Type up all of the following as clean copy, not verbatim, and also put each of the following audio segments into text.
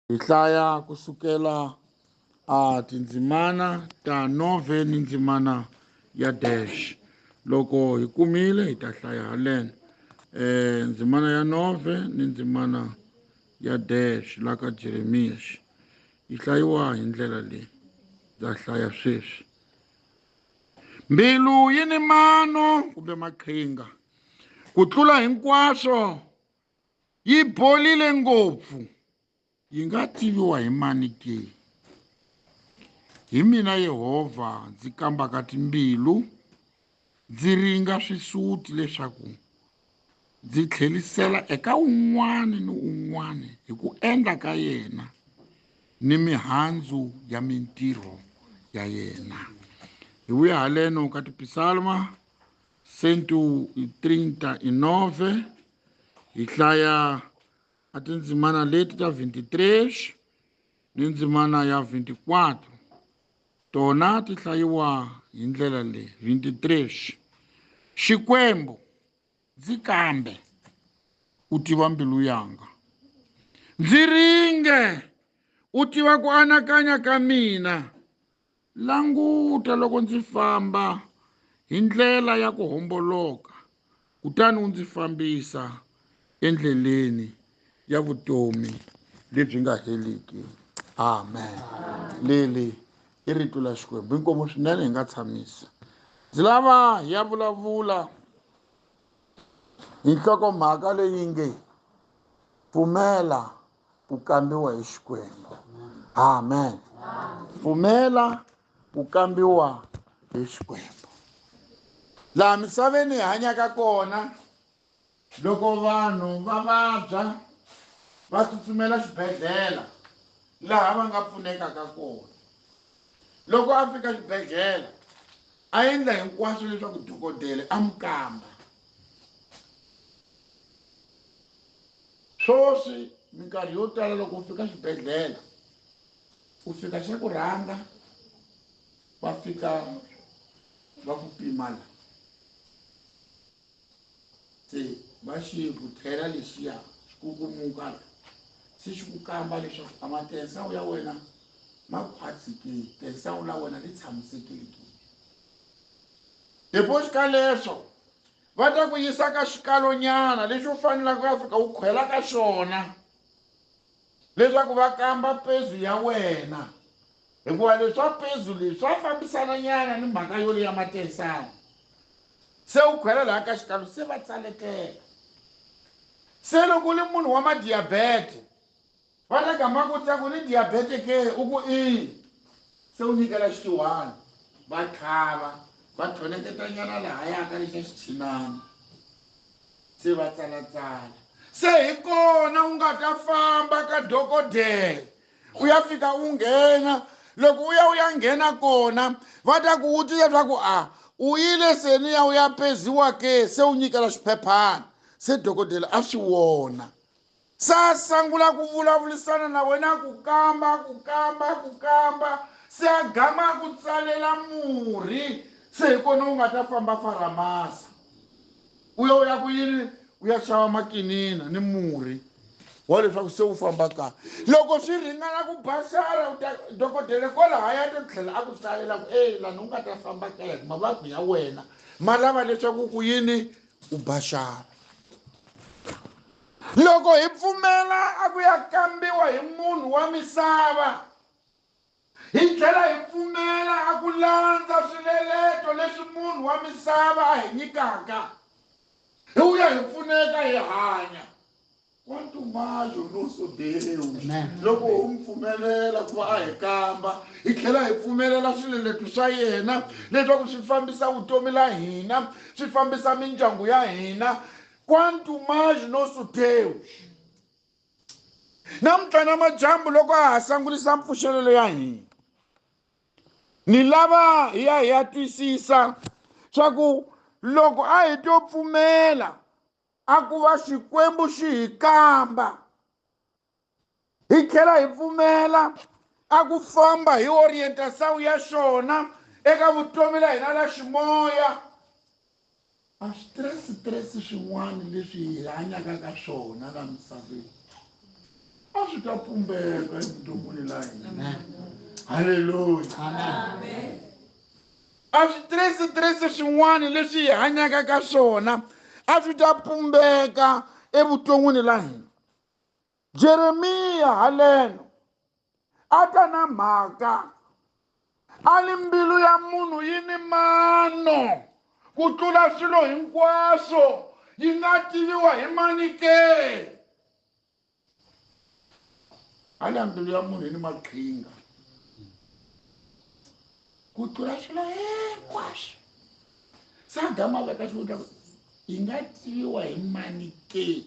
Hi hlaya kusukela a tindzimana ta 9 ni ndzimana ya dash. Loko hi kumile hi ta hlaya haleno. Ndzimana ya 9 ni ndzimana ya dash la ka Jeremias. Yi hlayiwa hi ndlela leyi. Ndza hlaya sweswi. Mbilu yi ni mano kumbe maqhinga ku tlula hinkwaswo, yi bolile ngopfu, yi nga tiviwa hi mani ke? Hi mina Yehovha ndzi kambaka timbilu, ndzi ringa swisuti leswaku ndzi tlherisela eka un'wana ni un'wana hi ku endla ka yena ni mihandzu ya mintirho ya yena. Hi vuya haleno ka Tipisalma 139, hi hlaya a tindzimana leti ta 23 ni ndzimana ya 24. Tona ti hlayiwa hi ndlela leyi. 23. Xikwembu, ndzi kambe u tiva mbilu yanga, ndzi ringe u tiva ku anakanya ka mina. Languta loko ndzi famba hi ndlela ya ku homboloka, kutani u ndzi fambisa endleleni ya vutomi lebyi nga heliki. Amen. Leli i rito la Xikwembu. Inkomu swinene, hi nga tshamisa. Ndzi lava hi ya vulavula hi nhlokomhaka leyi nge pfumela ku kambiwa hi Xikwembu. Amen. Pfumela ku kambiwa hi Xikwembu. Laha misaveni hi hanyaka kona, loko vanhu va vabya va tsutsumela xibedhlele laha va nga pfunekaka kona. Loko a fika xibedhlele a endla hinkwaswo leswaku dokodela a n'wi kamba. Sweswi minkarhi yo tala loko u fika xibedhlele u fika xa ku rhanga va fika va ku pima la, se va xi vuthela lexiya xi kukumuka la, se xi ku kamba leswaku a matensawu ya wena ma khwatsikile, tensawu la wena ri tshamisekile ke. Depois ka leswo va ta ku yisa ka xikalonyana lexi u fanelaka ku ya fika u khwela ka xona leswaku va kamba pezu ya wena, hikuva leswa pezu leswi swa fambisana nyana ni mhaka yo leya matensawu. Se u khwela laha ka xikalo se va tsalekela. Se loko u ri munhu wa madiabete va ta gama ku ta ku ni diabete ke, u ku i se u nyikela xitiwani, va tlhava va thoneketa nyana lahaya ka lexa xichinana, se va tsalatsala. Se hi kona u nga ta famba ka dokodela u ya fika u nghena. Loko u ya u ya nghena kona va ta ku vutisa leswaku a u yile seni ya u ya peziwa ke, se u nyikela xiphephana, se dokodela a swi vona. Se a sungula ku vulavurisana na wena, ku kamba, ku kamba, ku kamba, se a gama ku tsalela murhi, se hi kona u nga ta famba faramasa u ya u ya ku yini, u ya xava makinina ni murhi wa leswaku se u famba kahle. Loko swi ringana ku basara, u ta dokodela kwalahaya to tlhela a ku tsalela ku e lani u nga ta famba kaya, mavabyi ya wena ma lava leswaku ku yini, u baxara. Loko hi pfumela a ku ya kambiwa hi munhu wa misava, hi tlhela hi pfumela a ku landza swileleto leswi munhu wa misava a hi nyikaka, hi vuya hi pfuneka hi hanya. Quanto mais o nosso Deus, loko u n'wi pfumelela ku va a hi kamba, hi tlhela hi pfumelela swileleto swa yena leswaku swi fambisa vutomi la hina, swi fambisa mindyangu ya hina. Quanto mais nosso Deus. Namuntlha na madyambu loko a ha sangurisa mpfuxelelo ya hina, ni lava hi ya hi ya twisisa swa ku loko a hi to pfumela a ku va Xikwembu xi hi kamba, hi tlhela hi pfumela a ku famba hi orientation ya xona eka vutomi la hina la ximoya, a stress stress swin'wana leswi hi hanyaka ka swona la misaveni a swi ta pumbeka evuton'wini la hina. Halleluya. A switirhisitirhisi swin'wana leswi hi hanyaka ka swona a swi ta pumbeka evuton'wini la hina. Jeremiya haleno a ta na mhaka a li mbilu ya munhu yi ni mano ku tlula swilo hinkwaswo, yi nga tiviwa hi mani ke? Hala mbilu ya munhu yi ni maqhinga ku tlula swilo hinkwaswo. Se Adamu a veka xivundla ku yi nga tiviwa hi mani ke?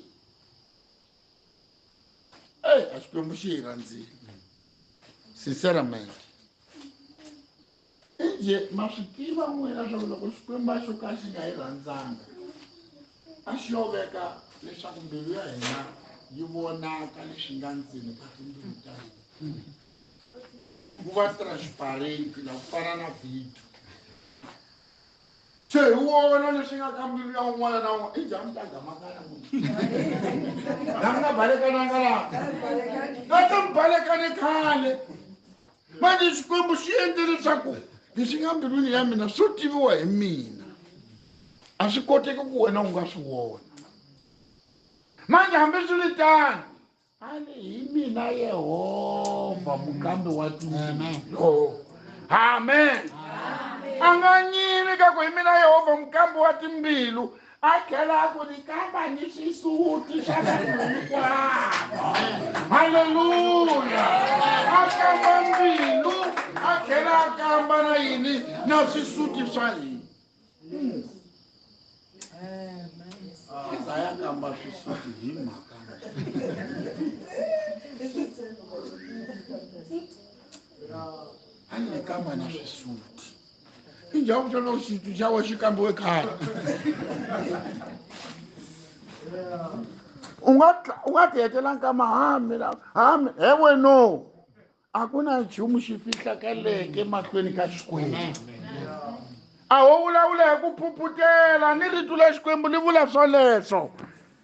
Ey, a Xikwembu xi hi rhandzile sinceramente. Injhe ma swi tiva n'wina swa ku loko Xikwembu a xo ka xi nga hi rhandzanga, a xi yo veka leswaku mbilu ya hina yi vonaka leswi nga ndzeni ka timbilu ta hina, ku va transparent la ku fana na video. Se hi wona leswi nga ka mbilu ya un'wana na un'wana. I njhani ta gamakana munhu la mi nga balekananga laha? Na ta mi balekane khale. Manje Xikwembu xi endle leswaku leswi nga mbilwini ya mina swo tiviwa hi mina, a swi koteki ku wena u nga swi vona. Manje hambiswiritano a ni hi mina Yehovha mukambi wa timbilu. Amen. A nga nyimi ka ku hi mina Yehovha mukambi wa timbilu, a tlhela a ku ni kamba ni swisuti swa vanhu hinkwavo. Halleluya. A kamba mbilu, a tlhela a kamba na yini? Na swisuti swa hina. Isaya kamba swisuti hi mhaka. A ni kamba na swisuti. I njhani ku loko xisuti xa wena xi kambiwe khale? U nga ti hetela nkama ha mina ha mina he weno. A ku na nchumu xi fihlakaleke mahlweni ka Xikwembu. A ho vulavula hi ku phuphutela ni rito la Xikwembu li vula swoleswo.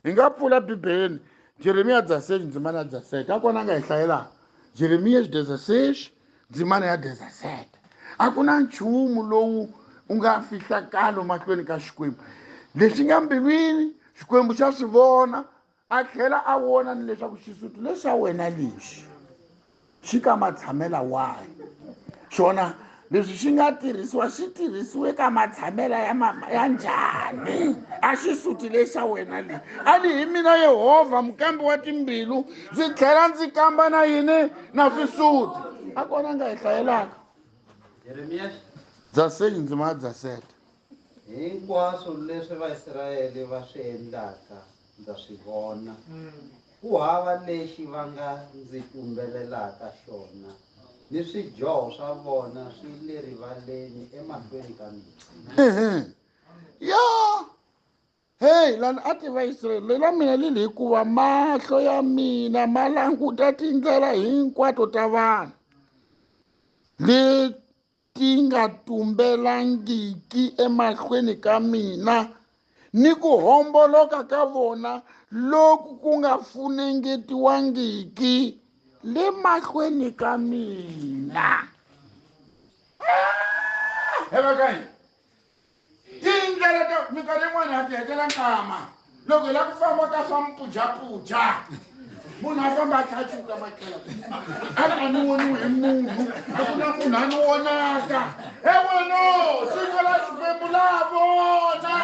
Hi nga pfula Bibeleni Jeremiya 16 ndzimana ya 17. A kona a nga hi hlayelaka Jeremiya 16 ndzimana ya 17. A ku na nchumu lowu u nga fihlakalo mahlweni ka Xikwembu. Leswi nga mbilwini Xikwembu xa swi vona, a tlhela a vona ni leswaku xisuti lexa wena lexi xi ka matshamela wahi. Xona leswi xi nga tirhisiwa xi tirhisiwe ka matshamela ya njhani? A xisuti lexa wena lexi. A ni hi mina Yehovha mukambi wa timbilu, ndzi tlhela ndzi kamba na yini? Na swisuti. A kona nga hi hlayelaka. Jeremiya 16 ndzima ya 17. Hinkwaswo leswi Vaisrayele va swi endlaka ndza swi vona. Ku hava lexi va nga ndzi tumbelelaka xona, ni swidyoho swa vona swi le rivaleni emahlweni ka mina. Ya hey, lani a ti Vaisrayele la mina li hikuva mahlo ya mina ma languta tindlela hinkwato ta vanhu leti nga tumbelangiki emahlweni ka mina, ni ku homboloka ka vona loku ku nga funengetiwangiki le mahlweni ka mina. He va ka yini? Tindlela ta minkarhi yin'wana ha ti hetela nkama loko hi lava ku famba ka swa mpujapuja, munhu a famba a tlha a cuka matlhelo, a ri a ni voniwi hi munhu, a ku na munhu a ni vonaka. He weno, siku la Xikwembu la vona,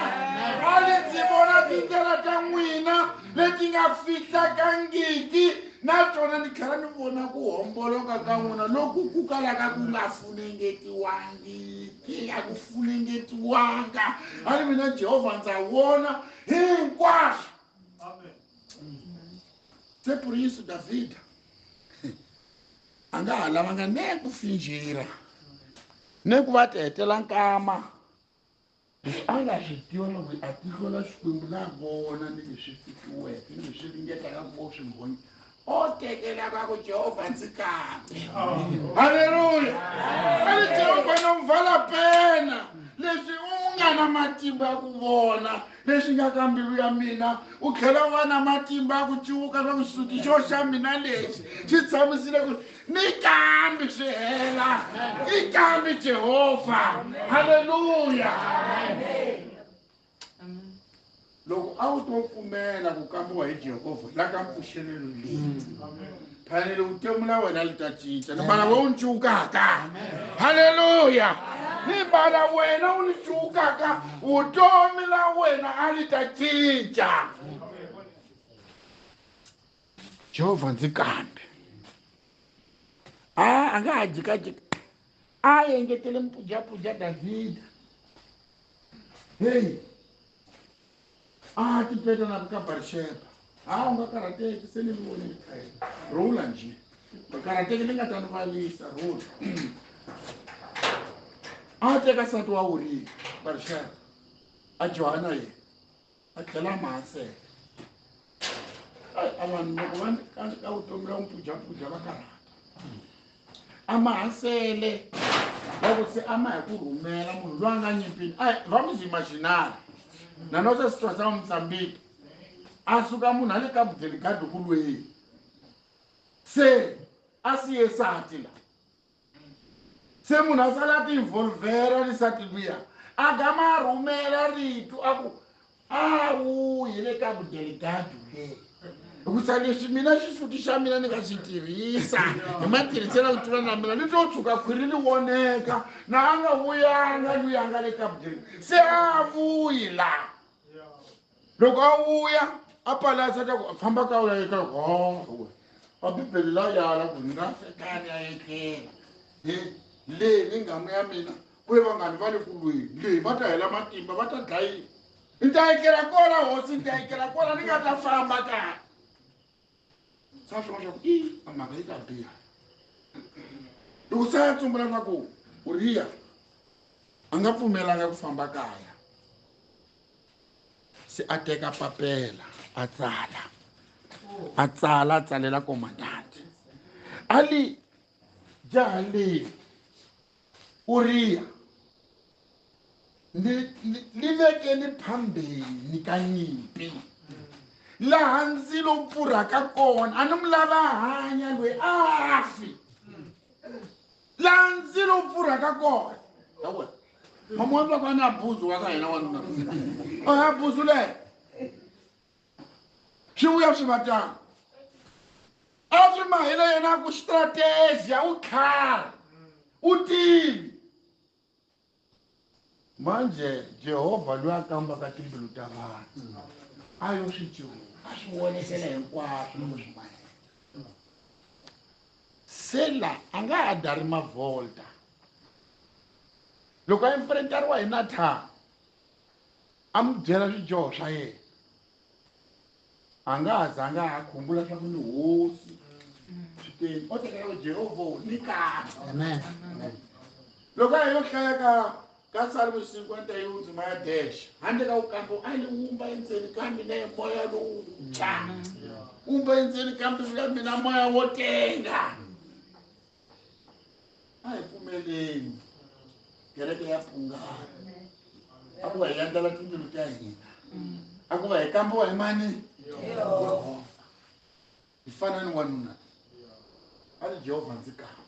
a li ndzi vona tindlela ta n'wina leti nga fihlakangiki, naswona ni tlhela ni vona ku homboloka ka n'wina loku ku kalaka ku nga funengetiwangiki, a ku funengetiwanga. A ni mina Jehovha ndza vona hinkwaswo. Se por isso Davida a nga ha lavanga ne ku finjira ne ku va ti hetela nkama. Leswi a nga swi tiva loko a tihlo la Xikwembu la vona ni leswi fihliweke ni leswi ringetaka ku vo swi mbhoni, o tekelaka ku Jehovha ndzi kambe. Halleluya. A ri Jehovha no vala pena leswi u nga na matimba ya ku vona Leswi nga ka mbilu ya mina u tlhela u va na matimba ya ku ciwuka swa ku xisuti xo xa mina lexi xi tshamisile ku ni kambi swi hela i kambi Jehovha. Halleluya. Loko a wu to pfumela ku kambiwa hi Jehovha la ka mpfuxelelo leyi phanele vutomi la wena li ta cinca ni mbala we u ni ciwukaka. Halleluya. Ni mbala wena u ni ciwukaka vutomi la wena a li ta cinca. Jehovha ndzi kambe a nga ha jikajika a engetele mpujapuja Davhida. Hey a ti peta na ka Barisheba. Ha u nga karhateki se ni mi vonile khayeni rhula nje nga karhateki ni nga ta ni valisa rhula. A teka nsati wa Uriya Barisheba a Johana yena a tlhela a mahasela. A vanhu loko va ka vutomi la mpujapuja va karhata a mahasele va ku se a ma hi ku rhumela munhu loyi a nga nyimpini. A vamos imaginar na nossa situação Moçambique a suka munhu a le ka Delegado ku lweni se a siye sati la se munhu a sala a ti involvera ni sati luya a gama a rhumela rito a ku a vuyi le ka Delegado le hikusa leswi mina xisuti xa mina ni nga xi tirhisa hi matirhiselo ku tlula na mina ni to tshuka khwiri li voneka na a nga vuyanga luya a nga le ka Delegado se a vuyi la. Loko a vuya a palasa ta ku famba ka uya eka ho a Bibele la yala ku ni nga fekani ya etlela he le ni nghamu ya mina ku ve vanghani va le ku lweni le va ta hela matimba va ta dlayiwa ni ta etlela kona hosi ni ta etlela kona ni nga ta famba kaya. Sa swona swa ku i a mhaka yi ta biha loko se a tsumbula swa ku Uriya a nga pfumelanga ku famba kaya se a teka papela a tsala a tsala a tsalela komandante a li jaha leyi Uriya li vekeni phambeni ka nyimpi laha ndzilo wu pfurhaka kona a ni mu lava hanya loyi a fi laha ndzilo wu pfurhaka kona. Mama wa va na buzu wa ka hina wanuna a buzu le swi vuya swi va tano a swi mahile yena ku strategy u tlhari u tivi. Manje Jehovha loyi a kambaka timbilu ta vanhu a yo swi ciwuka a swi vonesela hinkwaswo loko swi mahela se la a nga ha dari mavolta loko a imprintariwa hi Nathan a n'wi byela swidyoho swa yena a nga ha zanga a khumbula swa ku ni hosi switeni o tekela Jehovha ni kahle. Amen. Loko a yo hlaya ka ka Salmo 51 ndzima ya dash handle ka ku kamba a li wumba endzeni ka mina hi moya lowuntshwa wumba endzeni ka mbilu ya mina moya wo tenga. A hi pfumeleni kereke ya Pungani a ku va hi endlela timbilu ta hina a ku va hi kambiwa hi mani Jehovha hi fana ni wanuna a ri Jehovha ndzi kambi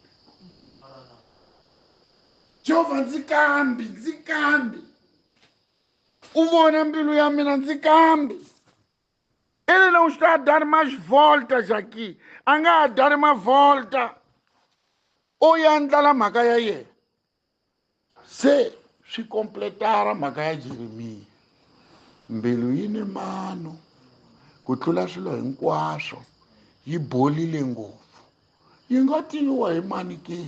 Jehovha ndzi kambi ndzi kambi u vona mbilu ya mina ndzi kambi. Ele não está a dar mais voltas aqui a nga ha dari mavolta o yandlala mhaka ya yena se swi kompletara mhaka ya Jeremiya. Mbilu yi ni mano ku tlula swilo hinkwaswo yi bolile ngopfu yi nga tiviwa hi mani ke.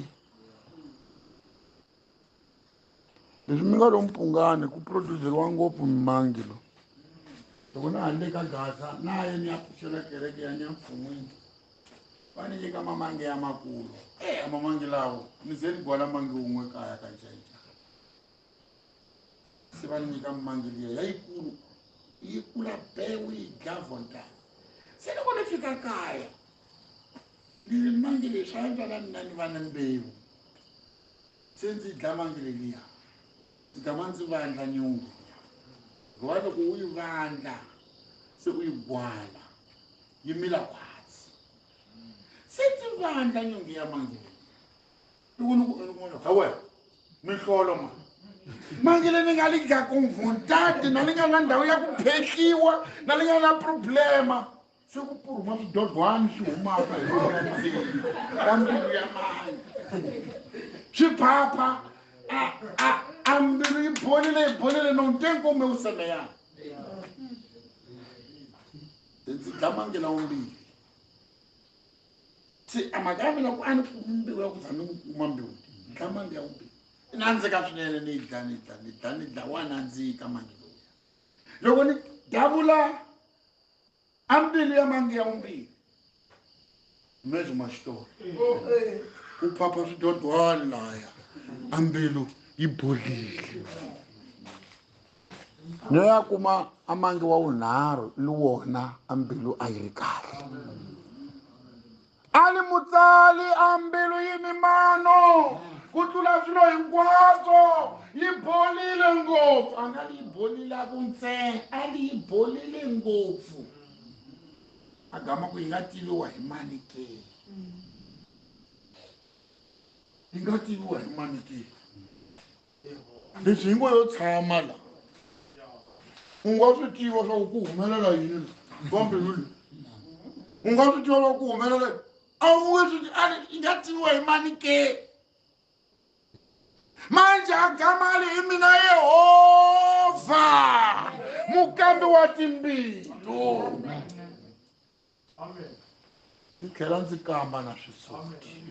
Leswi mi nga lo Mpungani ku produceriwa ngopfu mimangi lo loko na ha le ka Gaza na ye ni ya pfuxela kereke ya Nyamfun'wini va ni nyika mamangi ya makulu a mamangi lawo ni ze ni gwala mangi wun'we kaya ka ncenca se va ni nyika mimangi liya ya yikulu yi kula bewu yi dla vontana se loko ni fika kaya ni ri mangi leswi swa endla na mina ni va na mbewu se ndzi dla mangi leliya ndzi gama ndzi vandla nyungu. Hikuva loko u yi vandla se u yi gwala yi mila khwatsi se ti vandla nyonge ya mangele loko ni ku ni ku wena mihlolo ma mangele ni nga li dla confrontati na li nga na ndhawu ya ku phehliwa na li nga na problema se ku purhuma swidodwani swi humaka hi yona ndzeni ka mbilu ya mani swi phapha a mbilu yi bolile yi bolile no tem como eu semear ndzi dla mangela wumbili se a mhaka ya mina ku a ni kumi mbewu ya ku za ni n'wi kuma mbewu dla mange ya wumbili i nandzika swinene ni yi dla ni dla ni dla ni dla wa nandzika mange lowuya loko ni davula a mbilu ya mange ya wumbili mesmo ma xitori ku phapha swidodwani laya a mbilu yi bolile ni ya kuma a mange wa wunharhu li wona a mbilu a yi ri kahle a ni mutsali a mbilu yi ni mano ku tlula swilo hinkwaswo yi bolile ngopfu a nga li yi bolilaku ntsena a li yi bolile ngopfu a gama ku yi nga tiviwa hi mani ke yi nga tiviwa hi mani ke leswi hi ngo yo tshama la u nga swi tiva swa ku ku humelela yini la wa mbilu leyi u nga swi tiva swa ku humelela a wu nge swi a yi nga tiviwa hi mani ke manje agamali hi mina yehovha mukambi wa timbilu ndzi tlhela ndzi kamba na swisoti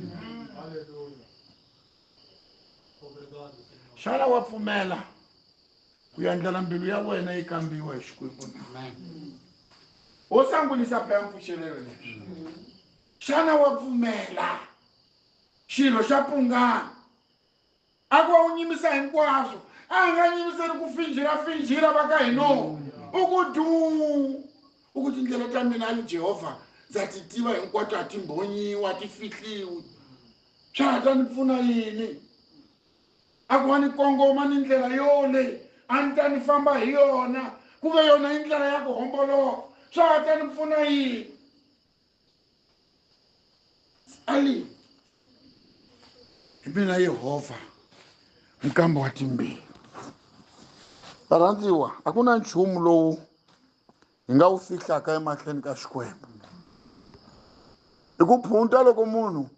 xana wa pfumela ku yandlela mbilu ya wena yi kambiwa hi xikwembu na wo sangulisa phaya mpfuxelelo leswi xana wa pfumela xilo xa pungana a ku va u nyimisa hinkwaswo a hi nga nyimiseli ku finjhira finjhira va ka hino u ku du u ku tindlela ta mina ali jehovha ndza ti tiva hinkwato a ti mbhonyiwa a ti fihliwi swa ha ta ni pfuna yini a ku va ni kongoma ni ndlela yole a ni ta ni famba hi yona ku ve yona i ndlela ya ku homboloka swa ha ta ni pfuna yini Ali hi mina Yehovha nkambi wa timbilu varhandziwa a ku na nchumu lowu hi nga wu fihlaka emahlweni ka xikwembu hi ku phunta loko munhu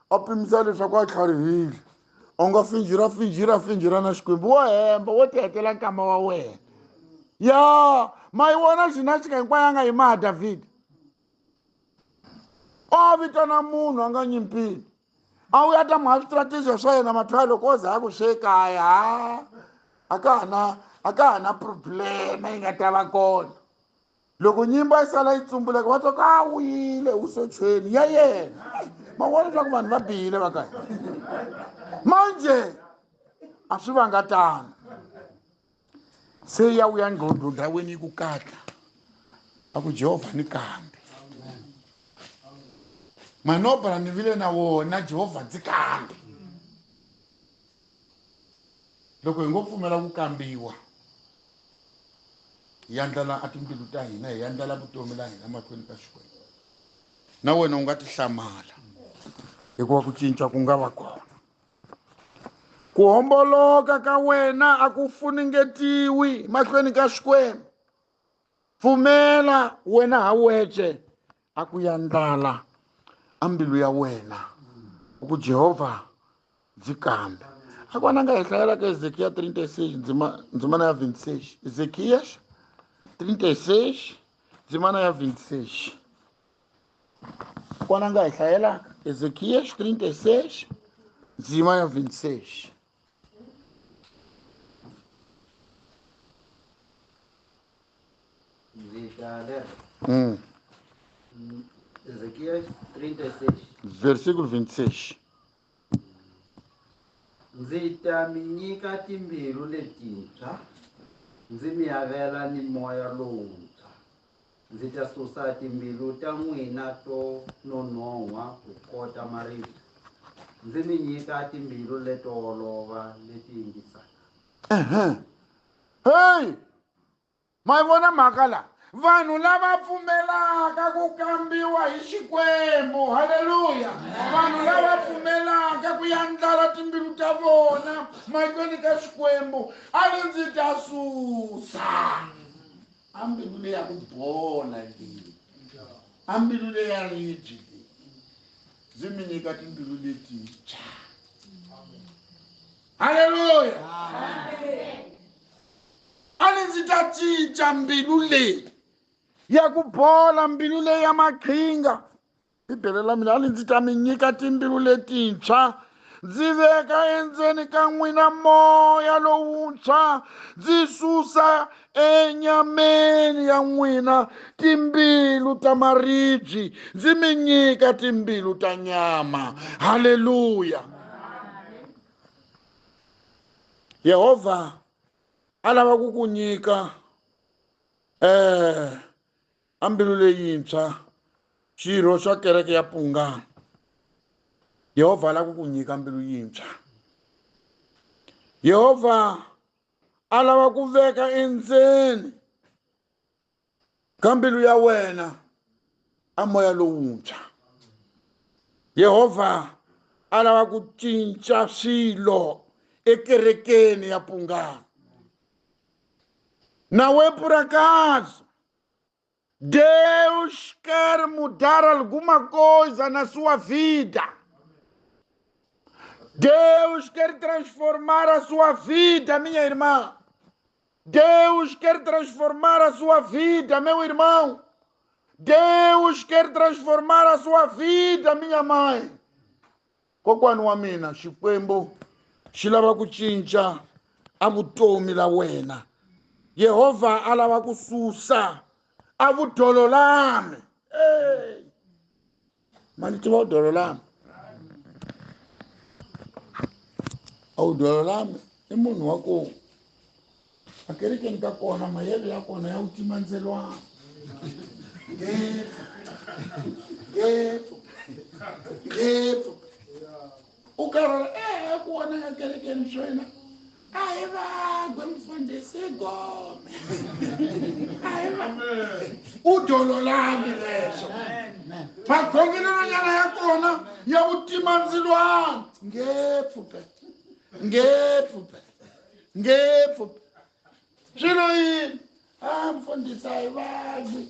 a pimisa leswaku a tlharihile u nga finjhira finjhira finjhira na xikwembu wo hemba wo ti hetela nkama wa wena ya ma yi vona xinasika hinkwayo a nga yi maha davhida a vitana munhu a nga nyimpini a wu ya ta mhaka swistrategia swa yena mathwaya loko o za a ku swe kaya ha a ka ha na a ka ha na problema yi nga ta va kona loko nyimba yi sala yi tsumbuleka va twa ku a wu yile wu sochweni ya yena ma vona leswaku vanhu va bihile va kaya manje a swi vanga tano se ya vuya ngqondo ndhaweni yi ku katla a ku jehovha ni kambe manobra ni vile na wona jehovha ndzi kambe loko hi ngo pfumela ku kambiwa hi yandlala a timbilu ta hina hi yandlala vutomi la hina mahlweni ka xikwembu na wena u nga ti hlamala hikuva ku cinca ku nga va kona ku homboloka ka wena a ku funengetiwi mahlweni ka xikwembu pfumela wena ha wexe a ku ya ndlala a mbilu ya wena u ku jehovha ndzi kambe a ku nga hi hlayela ka ezekiya 36 ndzima ndzimana ya 26 ezekias 36 ndzimana ya 26 kona nga hi hlayelaka ezekias 36 ndzima ya 26 Ndzi ta lerha. Ezekias 36. Versículo 26. Ndzi ta mi nyika timbilu letintshwa, ndzi mi avela ni moya lowuntshwa. Ndzi ta susa timbilu ta n'wina to nonon'hwa kukota maribye, ndzi mi nyika timbilu leto olova leti yingisaka. Ehe. Hey! Ma yi vona mhaka laha? Vanhu lava pfumelaka ku kambiwa hi Xikwembu, haleluya. Vanhu lava pfumelaka ku yandlala timbilu ta vona mahlweni ka Xikwembu, a ri ndzi ta susa a mbilu leyi ya ku bola leyi, a mbilu leyi ya ribye leyi, ndzi mi nyika timbilu letintshwa. Haleluya. A ni ndzi ta cinca mbilu leyi ya ku bola, mbilu leyi ya maqhinga. Bibele la mina a ni ndzi ta mi nyika timbilu letintshwa, ndzi veka endzeni ka n'wina moya lowuntshwa, ndzi susa enyameni ya n'wina timbilu ta maribye, ndzi mi nyika timbilu ta nyama. Haleluya. Yehovha a lava ku ku nyika a mbilu leyintshwa, xirho xa kereke ya Pungani. Yehovha a lava ku ku nyika mbilu yintshwa. Yehovha a lava ku veka endzeni ka mbilu ya wena a moya lowuntshwa. Yehovha a lava ku cinca swilo ekerekeni ya Pungani. Nawe por acaso Deus quer mudar alguma coisa na sua vida. Deus quer transformar a sua vida, minha irmã. Deus quer transformar a sua vida, meu irmão. Deus quer transformar a sua vida, minha mãe. Kokwani wa mina, Xikwembu xi lava ku cinca a vutomi la wena. Yehovha a lava ku susa a vudololami. Hey. Ma ni tiva vudololami? A vudololami i munhu wa ku a kerekeni ka kona mayele ya kona ya wu tima ndzelwana. Ngepfu, ngepfu, ngepfu. U karhala, ku vona ekerekeni swena. A hi vagwe mfundhisi gome. A hi vagwe. U dololami leswo. Makhongelelonyana ya kona ya vutima ndzilwana. Ngepfu pe. Ngepfu pe. Ngepfu pe. Swilo yini? A mfundhisi a hi vagwi.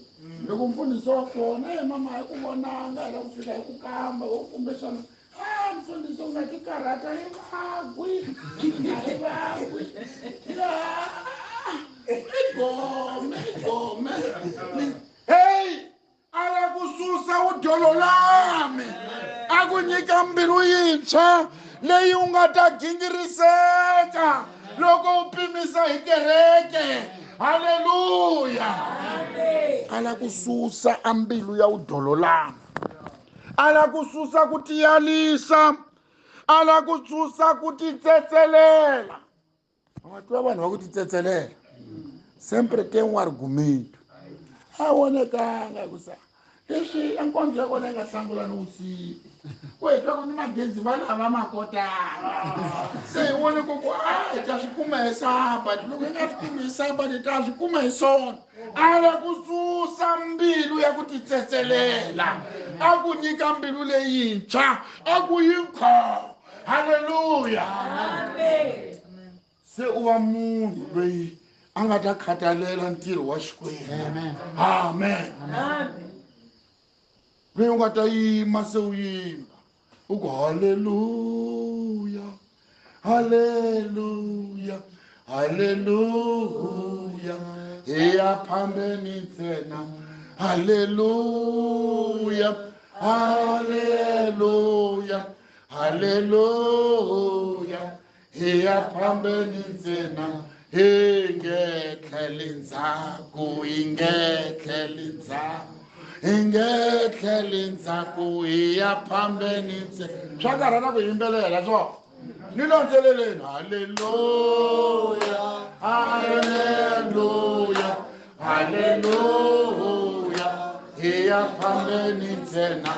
Loko mfundhisi wa kona, mama a hi ku vonanga, hi lava ku fika hi ku kamba, wo kumbexana a mfundhisi u nga ti karhata, hi vagwi. A hi vagwi. I gome, i gome. Hey, a lava ku susa vudololami, a ku nyika mbilu yintshwa leyi u nga ta gingiriseka loko u pimisa hi kereke. Haleluya. A lava ku susa a mbilu ya vudololami, a lava ku susa ku tiyalisa, a lava ku susa ku titsetselela. Va twa vanhu va ku titsetselela, sempre tem um argumento. A vonekanga ku sa leswi enkonzo ya kona yi nga sungula ni vusiku, ku hi twa ku ni magezi va lava ma kotanga. Se hi vone ku ku a hi ta swi kuma hi sabati, loko hi nga swi kumi hi sabati hi ta swi kuma hi sonto. A lava ku susa mbilu ya ku titsetselela, a ku nyika mbilu leyintshwa, a ku yi kho. Haleluya. Se u va munhu loyi a nga ta khathalela ntirho wa Xikwembu. Amen. Loyi u nga ta yima se u yimba u ku haleluya, haleluya, haleluya, hi ya phambeni ntsena. Haleluya, haleluya, haleluya, hi ya phambeni ntsena. Hi nge tlheli ndzhaku, hi nge tlheli ndzhaku, hi nge tlheli ndzhaku, hi ya phambeni ntsena. Swa karhata ku yimbelela swona. Ni landzeleleni. Haleluya, haleluya, haleluya, hi ya phambeni ntsena.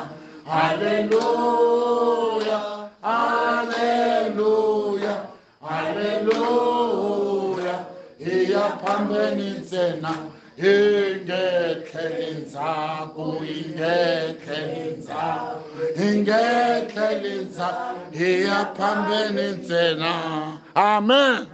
Haleluya, haleluya, haleluya, hi ya phambeni. phambeni ntsena hi nge tlheli ndzhaku hi nge tlheli ndzhaku hi nge tlheli ndzhaku hi ya phambeni ntsena. Amen.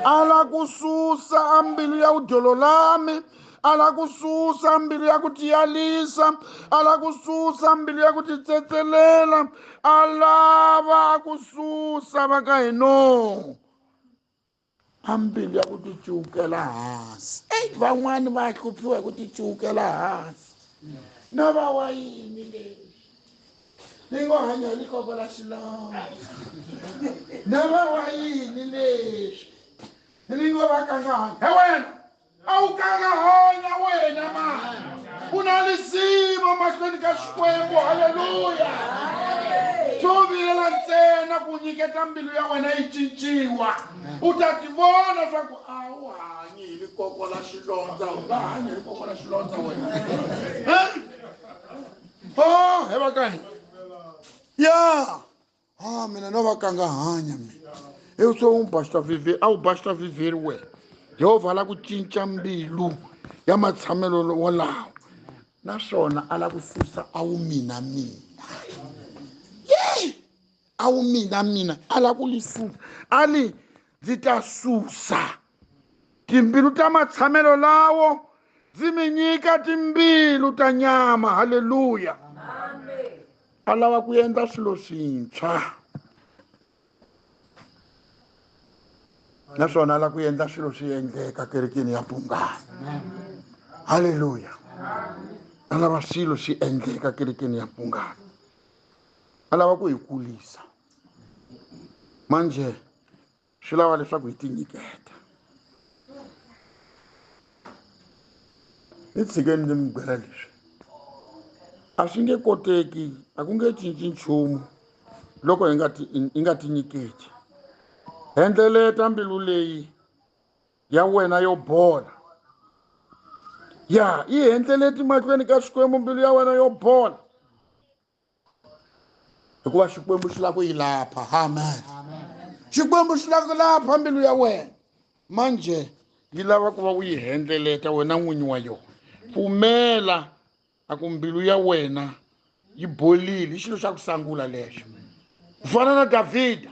Ala ku susa a mbilu ya vudyololami, ala ku susa mbilu ya ku tiyalisa, ala ku susa mbilu ya ku titsetselela, a lava ku susa va ka hino a mbilu ya ku ticuwukela hansi. Eyi, van'wani va hluphiwa hi ku ticuwukela hansi. No va wa yini leswi ni ngo hanya hi likoko la xilongo? No va wa yini leswi ni ngo va kangahanya? He wena a wu kangahanya wena mani, u na lisima mahlweni ka Xikwembu. Halleluya. Swo vilela ntsena ku nyiketa mbilu ya wena yi cinciwa, u ta ti vona swa ku a wu hanyi hi likoko la xilondza. U nga hanyi hi likoko la xilondza wena. O he va ka hina ya a mina no va kangahanya mina. So u basta viver, a wu basta viveri wena. Yehovha a lava ku cinca mbilu ya matshamelo wolawo, naswona a lava ku susa a wu mina mina. Ye a wu mina mina, a lava ku li susa. A li ndzi ta susa timbilu ta matshamelo lawo, ndzi mi nyika timbilu ta nyama. Halleluya. A lava ku endla swilo swintshwa, naswona a lava ku endla swilo swi endleka kerekeni ya Bungani. Halleluya. A lava swilo swi endleka kerekeni ya Bungani, a lava ku hi kulisa. Manje swi lava leswaku hi tinyiketa. Ni tshikeni ndzi mi byela leswi, a swi nge koteki, a ku nge cinci nchumu loko hi nga ti hi nga tinyiketi. Hendleleta mbilu leyi ya wena yo bola, ya yi hendleleti mahlweni ka Xikwembu mbilu ya wena yo bola, hikuva Xikwembu xi lava ku yi lapha. Amen. Xikwembu xi lava ku lapha mbilu ya wena. Manje yi lava ku va u yi hendleleta wena n'winyi wa yona. Pfumela a ku mbilu ya wena yi bolile, i xilo xa ku sangula lexo. Ku fana na Davhida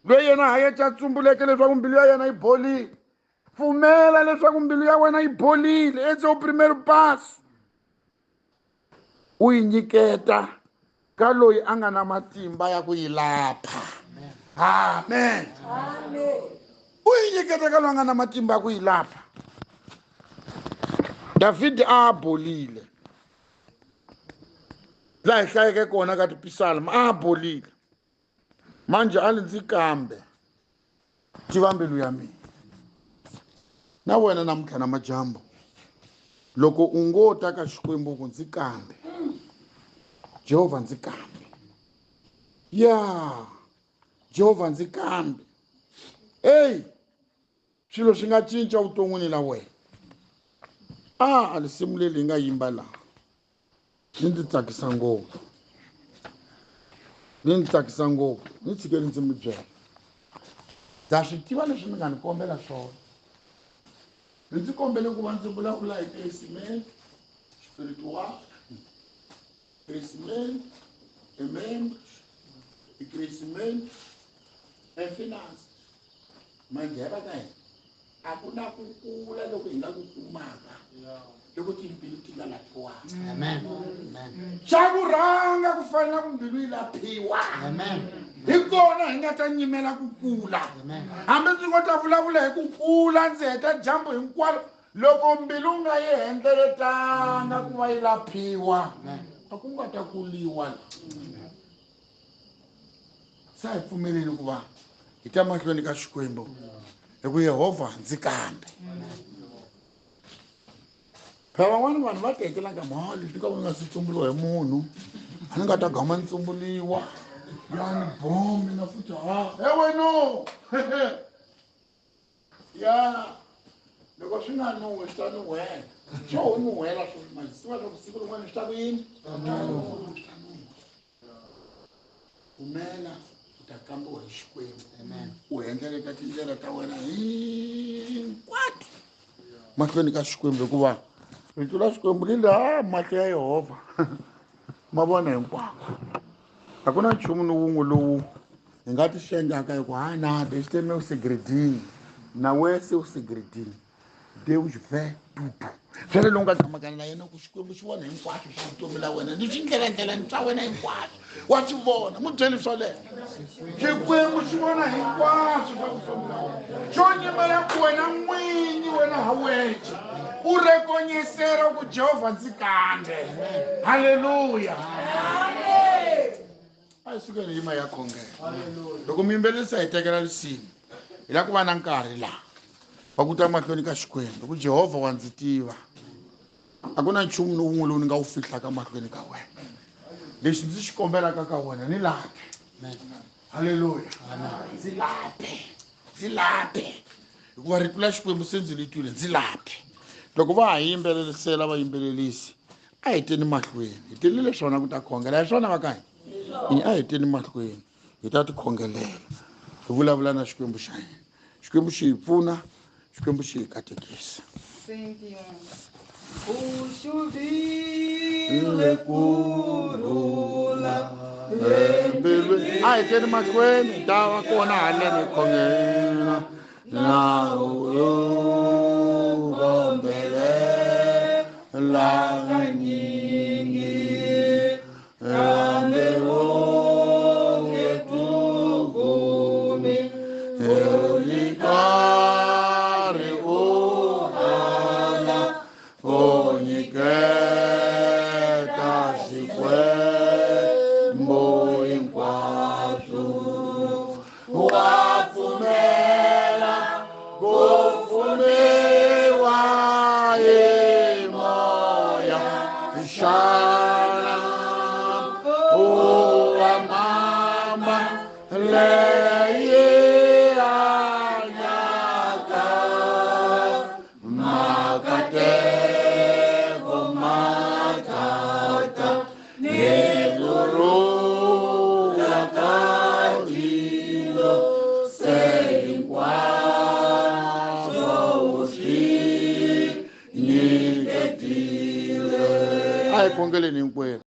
loyi yena ha yeta tsumbuleke leswaku mbilu ya yena yi bolile. Pfumela leswaku mbilu ya wena yi bolile, esse é o primeiro passo. U yi nyiketa ka loyi a nga na matimba ya ku yi lapha. Amen. U yi nyiketa ka loyi a nga na matimba ya ku yi lapha. Davhida a bolile laha hi hlayeke kona ka tipisalma, a bolile. Manje a li ndzi kambe tiva mbilu ya mina. Na wena namuntlha na majambu, loko u ngo ta ka Xikwembu ku ndzi kambe, Jehovha ndzi kambe, ya Jehovha ndzi kambe, ey swilo swi nga cinca vuton'wini la wena. A risimu leri hi nga yimba laha ni ndzi tsakisa ngopfu, ni ndzi tsakisa ngopfu. Ni tshikeli ndzi mi byela, ndza swi tiva leswi mi nga ni kombela swona. Ni ndzi kombele ku va ndzi vulavula hi crescimento spiritual, crescimento e membros, i crescimento e finance. Manje va ka hina a ku na ku kula loko hi nga ku kumaka loko timbilu ti nga laphiwanga. Amen. Amen. Xa ku rhanga ku fanele ku mbilu yi laphiwa. Amen. Hi kona hi nga ta nyimela ku kula. Amen. Hambi ndzi ngo ta vulavula hi ku kula ndzi heta dyambu hinkwaro, loko mbilu nga yi hendleletanga ku va yi laphiwa, Amen. a ku nga ta kuliwa. Sa hi pfumeleli ku va hi ta mahlweni ka Xikwembu hi ku Yehovha ndzi kambe. Phela van'wani vanhu va tekela ka mali leswi ka va nga si tsumbuliwa hi munhu, a ni nga ta gama ni tsumbuliwa ya ni bomi na futhi ha he weno. Ya loko swi nga nuhi swi ta nuhela, swo ho nuhela sweswi manje, swi tiva swa ku siku rin'wana swi ta ku yini? Swi ta nuha. Pfumela u ta kambiwa hi Xikwembu. Amen. U hendleleta tindlela ta wena hinkwato. Mahlweni ka Xikwembu, hikuva rito la Xikwembu li laha mahlo ya Yehovha ma vona hinkwako. A ku na nchumu ni wun'we lowu hi nga ti xengaka hi ku ha na deixa meu segredinho, não é seu segredinho. Deus vê tudo. Swele lowu nga tshamaka na yena ku Xikwembu xi vona hinkwaswo swa vutomi la wena ni swindlelandlelani swa wena hinkwaswo wa swi vona. Mu byeli swoleswo, Xikwembu xi vona hinkwaswo swa vutomi la wena, xo nyimela ku wena n'winyi wena ha wexe u rekonyesera ku Jehovha ndzi kandze. Halleluya. A hi sukeni yima ya khongela. Loko muyimbelerisa hi tekela risimu, hi lava ku va na nkarhi laha va ku ta mahlweni ka Xikwembu ku Jehovha wa ndzi tiva, a ku na nchumu ni wun'we lowu ni nga wu fihlaka mahlweni ka wena. Lexi ndzi xi kombelaka ka wena ni lape. Halleluya. Ndzi lape, ndzi lape, hikuva rito la Xikwembu se ndzi li twile, ndzi lape. Loko va ha yimbelerisela vayimbelelisi, a hi teni mahlweni, hi telile swona ku ta khongela. Hi swona va ka hina, a hi teni mahlweni hi ta tikhongelela, hi vulavula na Xikwembu xa hina. Xikwembu xi hi pfuna, Xikwembu xi hi katekisa. U xuvile kurhula embilwini. A hi teni mahlweni, hi ta va kona haleni hi khongela na u kombelela kanyingi, kambe onge kukumi u ri karhi u ala u nyiketa Xikwembu hinkwaswo. Wa pfumela ku pfuniwa hi moya, xana u wa mama leyi hanyaka makateko matata ni kurhula ka tilo se hinkwaswo u swi nyiketile. A hi khongeleni hinkwenu.